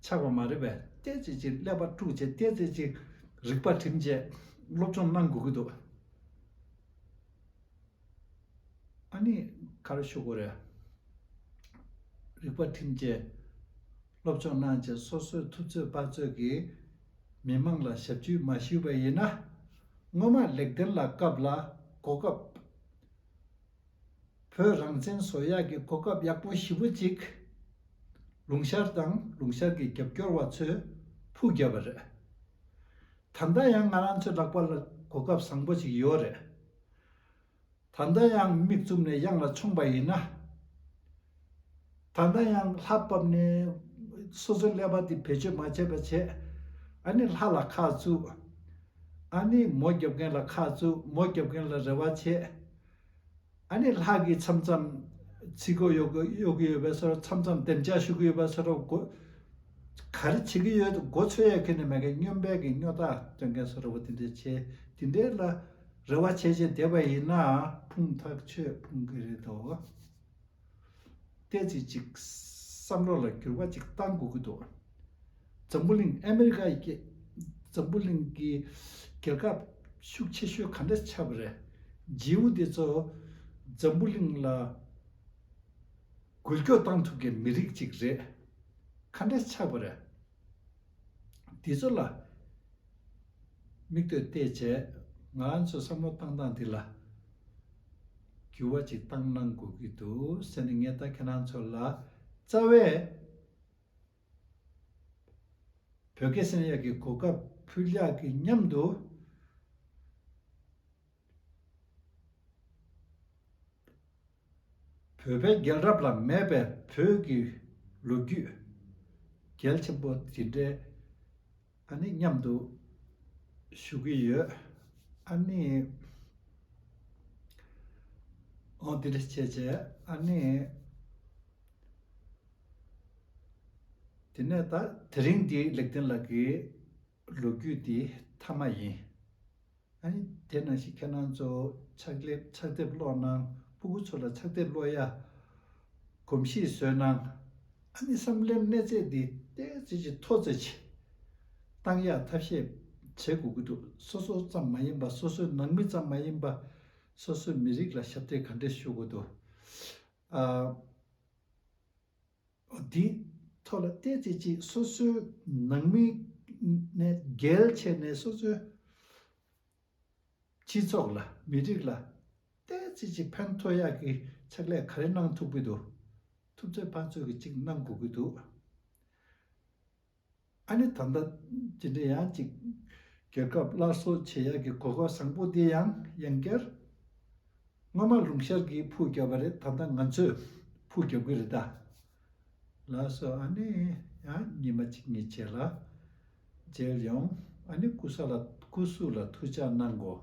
ཆགས་པ་མ་རེད་པས། ཏོག་ཙམ་ཅིག་ཀླད་པ་དཀྲུགས་བྱས། ཏོག་ཙམ་ཅིག་རིག་པ་བསྒྲིམས་བྱས་སློབ་སྦྱོང་གནང་དགོས་ཀྱི་འདུག་ཨ་ནི་ག་རེ་ཞུ་དགོས་རེད། རིག་པ་བསྒྲིམས་བྱས་སློབ་སྦྱོང་གནང་བྱས། སོ་སོའི་ཐུབ་ཚོད་དཔག་ཚོད་ཀྱིས་མི་མང་ལ་ཞབས་ཞུ་མ་ཞུས་པ་ཡིན་ན། སྔོན་མ་ལེགས་ལྡན་ལ་སྐབས་ལ་གོ་སྐབས། བོད་རང་བཙན་བཟོ་ཡག་གི་གོ་སྐབས་ཡག་པོ་ཞེ་པོ་ཅིག་ལུང་ཤར་དང་ལུང་ཤར་གྱི་རྒྱབ་སྐྱོར་བ་ཚོས་ཕུགས་བརྒྱབ་པ་རེད། ད་ལྟ་ཡང་ང་རང་ཚོའི་ལག་པ་ལ་གོ་སྐབས་བཟང་པོ་ཅིག་ཡོད་རེད། ད་ལྟ་ཡང་མིག་བཙུམ་ནས་གཡང་ལ་མཆོངས་པ་ཡིན་ན། ད་ལྟ་ཡང་ལྷ་བབས་ནས་སོ་སོའི་ཀླད་པ་དེ་བེད་སྤྱོད་མ་བྱས་པ་བྱས། ཨ་ནི་ལྷ་ལ་ཁ་བཙུགས། ཨ་ནི་མོ་རྒྱབ་མཁན་ལ་ཁ་བཙུགས། མོ་རྒྱབ་མཁན་ལ་རེ་བ་བྱས། ཨ་ནི་ལྷ་གིས་མཚམས་མཚམས་ཚིག་གོ་གཡོག་གི་གཡོག་གི་ཡོད་པའི་བཟོ་འདྲ། མཚམས་མཚམས་འདེམས་བྱ་ཞུ་གི་ཡོད་པའི་བཟོ་འདྲ། གོ་ག་རེ་བྱེད་ཀྱི་ཡོད་མགོ་ཚོད་ཡ་ཁྱོན་ནས་མེད་མཁན། སྨྱོན་པའི་གི་སྨྱོ་རྟགས་སྟོན་མཁན་བཟོ་འདྲ་པོ་དེ་འདྲས་བྱས། དེ་འདྲས་ལ་རེ་བ་བྱས་བྱས་བསྡད་པ་ཡིན་ན་ཕུང་ཐག་ཆོད་ཕུང་གི་རེད་དོ། ཏོག་ཙམ་ཅིག་བསམ་བློ་ལ་འགྱུར་བ་ཅིག་གཏང་དགོས་ཀྱི་འདུག་འཛམ་བུ་གླིང་ཨ་མི་རི་ཀ་ཡི་འཛམ་བུ་གླིང་གི་རྒྱལ་ཁབ་ཤུགས་ཆེ་ཤོས་ག་འདྲ་ཆགས་པ་རེད། ཇིའུ་དེ་ཚོ་འཛམ་བུ་གླིང་ལ་འགུལ་སྐྱོད་གཏང་ཐུབ་མཁན་མི་རིགས་ཅིག་རེད། ག་འདྲ་ཆགས་པ་རེད། འདི་ཚོ་ལ་མིག་ལྟོས་བལྟས་བྱས། ང་རང་ཚོའི་བསམ་བློ་བཏང་སྟངས་འདི་ལ་འགྱུར་བ་ཅིག་བཏང་གནང་དགོས་ཀྱི་འདུག་ཟེར་ནས་ངས་ད་ཁྱེད་རང་ཚོ་ལ་རྩ་བའི་བོད་སྐད་སེམས་ཡག་གི་གོ་སྐབས་ཕུལ་ཡག་གི་མཉམ་དུ། བོད་པའི་རྒྱལ་རབས་ལ་མེད་པའི་བོད་ཀྱི་ལོ་རྒྱུས་གལ་ཆེན་པོ་དེ་འདྲའི་ཨ་ནི་མཉམ་དུ་ཞུ་གི་ཡོད། ཨ་ནི་འོ་དེ་འདྲ་བྱས་བྱས་ཨ་ནི་དེ་ནས་ད་དེ་རིང་འདི་ལེགས་ལྡན་ལགས་ཀྱི་ལོ་རྒྱུས་འདི་མཐའ་མ་ཡིན། ཨ་ནི་དེ་ནང་བཞིན་ཁྱེད་རང་ཚོ་ཕྱག་ལས་ཕྱག་དེབ་ཀློག་གནང་། སྤུ་གུ་ཚོ་ལ་ཕྱག་དེབ་ཀློག་ཡ་གོམས་གཤིས་བཟོས་གནང་། ཨ་ནི་བསམ་གླེང་གནས་ཚད་འདི་ཏོག་ཙམ་ཅིག་མཐོ་ཙམ་ཅིག་བཏང་ཡ་ཐབས་ཤེས་བྱེད་དགོས་ཀྱི་འདུག་སོ་སོ་ཙམ་མ་ཡིན་པ། སོ་སོའི་ནང་མི་ཙམ་མ་ཡིན་པ། སོ་སོའི་མི་རིགས་ལ་ཞབས་འདེགས་ག་འདྲས་ཞུ་དགོས་འདུག་ཨ། འདིའི་ཐོག་ལ་ཏོག་ཙམ་ཅིག་སོ་སོའི་ནང་མི་ནས་རྒྱལ་བྱས་ནས་སོ་སོའི་སྤྱི་ཚོགས་ལ་མི་རིགས་ལ་ཏོག་ཙམ་ཅིག་ཕན་ཐོགས་ཡག་གི་ཕྱག་ལས་ག་རེ་གནང་ཐུབ་ཀྱི་འདུག་ཐུབ་ཚོད་ཕར་ཚོད་ཀྱི་ཅིག་གནང་དགོས་ཀྱི་འདུག་ཨ་ནི་ད་ལྟ་དེ་འདྲ་ཡང་ཅིག་རྒྱལ་ཁབ་སླར་གསོ་བྱེད་ཡག་གི་གོ་སྐབས་བཟང་པོ་འདི་ཡང་ཡང་བསྐྱར་སྔོན་མ་ལུང་ཤར་གྱིས་ཕུགས་བརྒྱབ་པ་རེད། ད་ལྟ་ང་ཚོས་ཕུགས་རྒྱབ་ཀྱི་རེད་ད། ལགས་སོ། ཨ་ནི་ཡང་ཉི་མ་གཅིག་གཉིས་རྗེས་ལ་མཇལ་ཡོང་། ཨ་ནི་སྐུ་ས་ལ་སྐུ་གཟུགས་ལ་ཐུགས་ཅག་གནང་གོ།